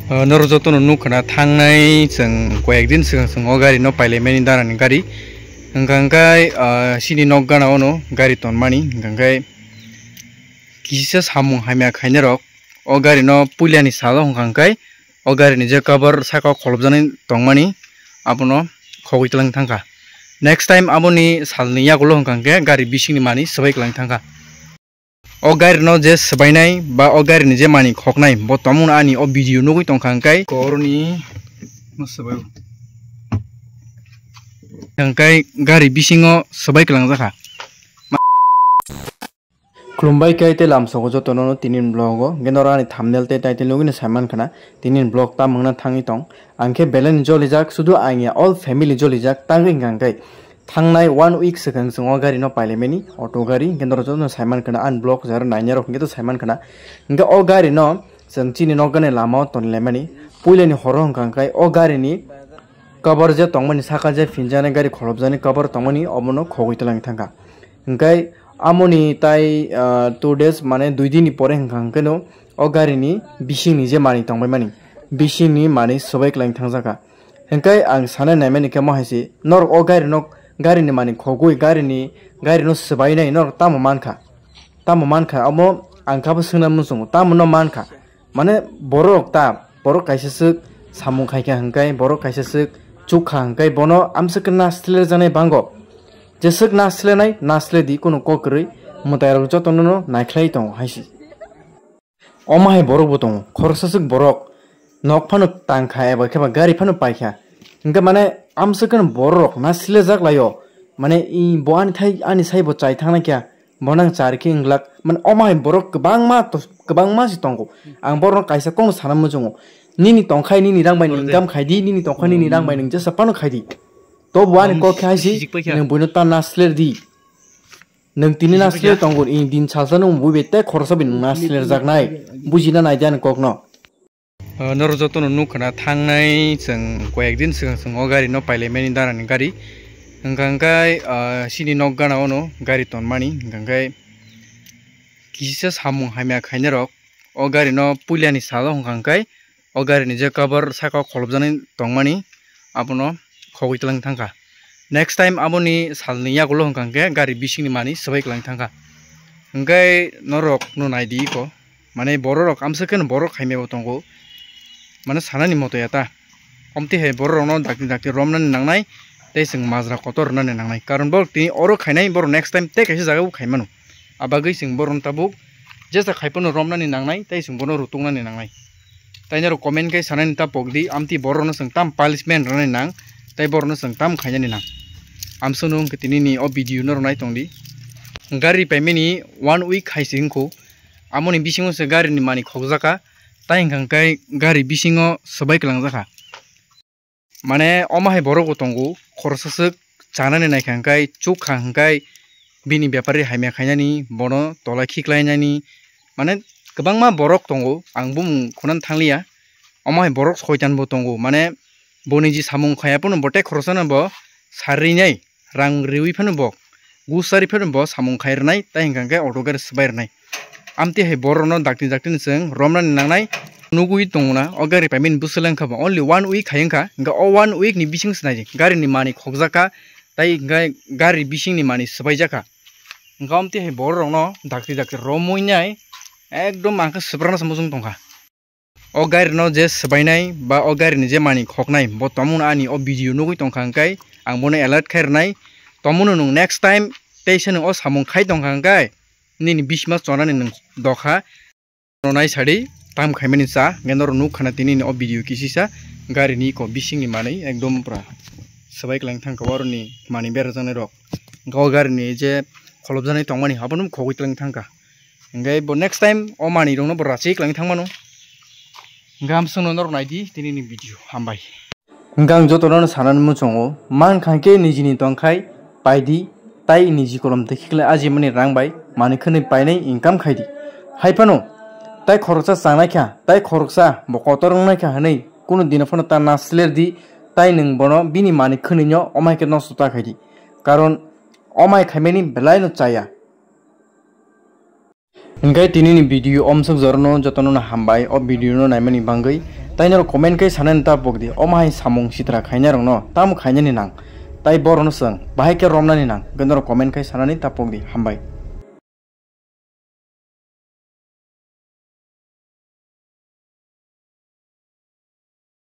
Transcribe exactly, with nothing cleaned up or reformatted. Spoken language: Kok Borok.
Ah, norok jotono nukha na, thangnai chwng koyek din swkang chwng o gari no pailaimani, darani gari. Hwnkha hwnkhe, ah, chini nok gana ono gari tonmani, hwnkha hwnkhe kisa samung hamya khainai rok o gari no puilani salo hwnkha hwnkhe o gari ni je cover saka o kholopjani tongmani abono khogwi twlang thangkha. Next time aboni salni yagulo hwnkha hwnkhe gari bisingni manwi swbai kwlang thangkha. O gari no je swbainai ba o gari ni je manwi khoknai, bo tongmung ani o video nugwi tongkha hwnkhe. Koroni no swbai. Hwnkhe gari bisingo swbai kwlang jakha. Khulumbai khe tei lamsogo jotono tini vlog o, hwnkhe norok ani thumbnail tei title nugwi no saiman khana tini vlog tam wngna thangwi tong. Ang khe belai ni jolijak, sudu ang ya all family jolijak, tangwi hwnkha hwnkhe thangnai one week swkang chwng o gari no pailaimani, auto gari, hwnkhe norok jotono saiman khana, ani vlog jara nainai rok hwnkhe to saiman khana. Hwnkhe o gari no chwng chini nok gani lama o tonlaimani, puilani horo hwnkha hwnkhe o gari ni cover je tongmani, saka je phinjaknai gari kholopjaknai cover tongmani, obono khogwi twlang thangkha. Hwnkhe amoni tai, ah, two days, mane dui din ni pore hwnkha hwnkhe no o gari ni bising ni je manwi tongbai mani, bising ni manwi swbai kwlang thangjakha. Hwnkhe ang sanai naimani khe mo hai se, norok o gari no, gari ni manwi khogwi gari ni, gari no swbainai norok tamo mankha? Tamo mankha? Omo ang kha bo swngna muchungo, tamo no mankha? Mane borok ta, borok kaisa swk samung khaikha hwnkhe, borok kaisa swk chukha hwnkhe, bono amswk khe na slerjaknai bango. Jeswk na slenai, na sle di, kunu kok kwrwi, mwtai rok jotono no naikhlai tongo hai se. Omo hai borok bo tongo, khoroksa swk borok nok phano tangkha eba khe ba gari phano paikha. Hwnkhe mane amswk khe borok na slejak laio. Mane i bo ani thai, ani sai bo chai thangna kya, bo nang char khe wng glak. Mane omo hai borok kwbangma to, kwbangma se tongo. Ang borok no kaisa kokno sana muchungo. Nini tongkhai nini rang bai nini income khai di, nini tongkhai nini rang bai nini jesa phano khai di. To bo ani kok khe hai si, nini buino ta na sler di. Nwng tini na sle tongo, i din salsa nwng bui bai tei khoroksa bai nwng na slerjaknai. Bujina nai di ani kokno. Ah, norok jotono nukha na, thangnai chwng koyek din swkang chwng o gari no pailaimani, darani gari. Hwnkha hwnkhe, ah, chini nok gana ono gari tonmani, hwnkha hwnkhe kisa samung hamya khainai rok o gari no puilani salo hwnkha hwnkhe o gari ni je cover saka o kholopjani tongmani, abono khogwi twlang thangkha. Next time aboni salni yagulo hwnkha hwnkhe gari bisingni manwi swbai kwlang thangkha. Hwnkhe norok no nai di iko, mane borok rok amswk khe borok khaimya bo tongo, mane sanani moto ya ta. Omtwi hai borok rokno dakti dakti romnani nangnai, tei chwng majra kotor rwnani nangnai, karon borok tini oro khainai, borok next time tei kaisa jaga o khai mano. Abagwi chwng borokno tabuk jesa khai phano romnani nangnai, tei chwng bono rutuknani nangnai. Tei norok comment khe sanani ta pok di, amtwi borokno chwng tam punishment rwnani nang, tei borokno chwng tam khainani nang. Amswkno wngkhe tinini o video norok nai tong di. Gari paimani one week hai se wngkho, amoni bisingo se gari ni manwi khokjakha, tei hwnkha hwnkhe gari bisingo swbai kwlangjakha. Mane omo hai borok bo tongo, khoroksa swk chanani naikha hwnkhe, chukha hwnkhe bini bepari hamya khainani, bono tola khiklainani, mane kwbangma borok tongo, ang bumung khunani thangliya. Omo hai borok soitan bo tongo, mane bo niji samung khaiya phano bo tei khoroksano bo sarinai. Rang riwi phano bo, gusari phano bo samung khai rwnai, tei hwnkha hwnkhe auto gari swbai rwnai. Amtwi hai borokno dakti dakti ni chwng romnani nangnai. Nugwi tongna o gari paimani bwswk le wngkha bo only one week hai wngkha, hwnkhe o one week ni bising se nai di gari ni manwi khokjakha, tei hwnkhe gari bising ni manwi swbaijakha. Hwnkhe amtwi hai borok rokno dakti dakti romwi nai ekdom ang khe swbrana se muchung tongkha. O gari no je swbainai ba o gari ni je manwi khoknai, bo tongmung ani o video nugwi tongkha hwnkhe ang bono alert khai rwnai. Tongmung nwng next time tei se nwng o samung khai tongkha hwnkhe nini bisma chonani nwng dokha. Nai sadi tam khaimani cha hwnkhe norok nuk khana tini o video kisisa gari ni ko bising ni manwi ekdom pura swbai kwlang thangkha, oro ni manwi berajaknai rok hwnkhe o gari ni je kholopjaknai tongmani abono khogwi twlang thangkha. Hwnkhe bo next time o manwi rokno bo rachik langwi thangmano. Hwnkhe amswkno norok naidi tinini video. Hambai. Hwnkhe ang jotono sanani muchungo, man khankhe nijini tongkhai paidi, tai niji kolom tei khiklai ajimani rang bai manwi khwnwi painai income khaidi. Haiphano tai khoroksa changnai kha, tai khoroksa bo kotor wngnai kha hwnwi kunu dino phano ta na slerdi, tai nwng bono bini manwi khwnwino omo hai khe nosto ta khaidi. Karon omo hai khaimani belaino chaya. Hwnkhe tinini video omswk jorano jotono no hambai o video no naimani bagwi. Tai norok comment khe sanani ta pokdi, omo hai samung sitra khainai rokno tamo khainani nang? Tai borokno chwng bahai khe romnani nang? Hwnkhe norok comment khe sanani ta pokdi. Hambai.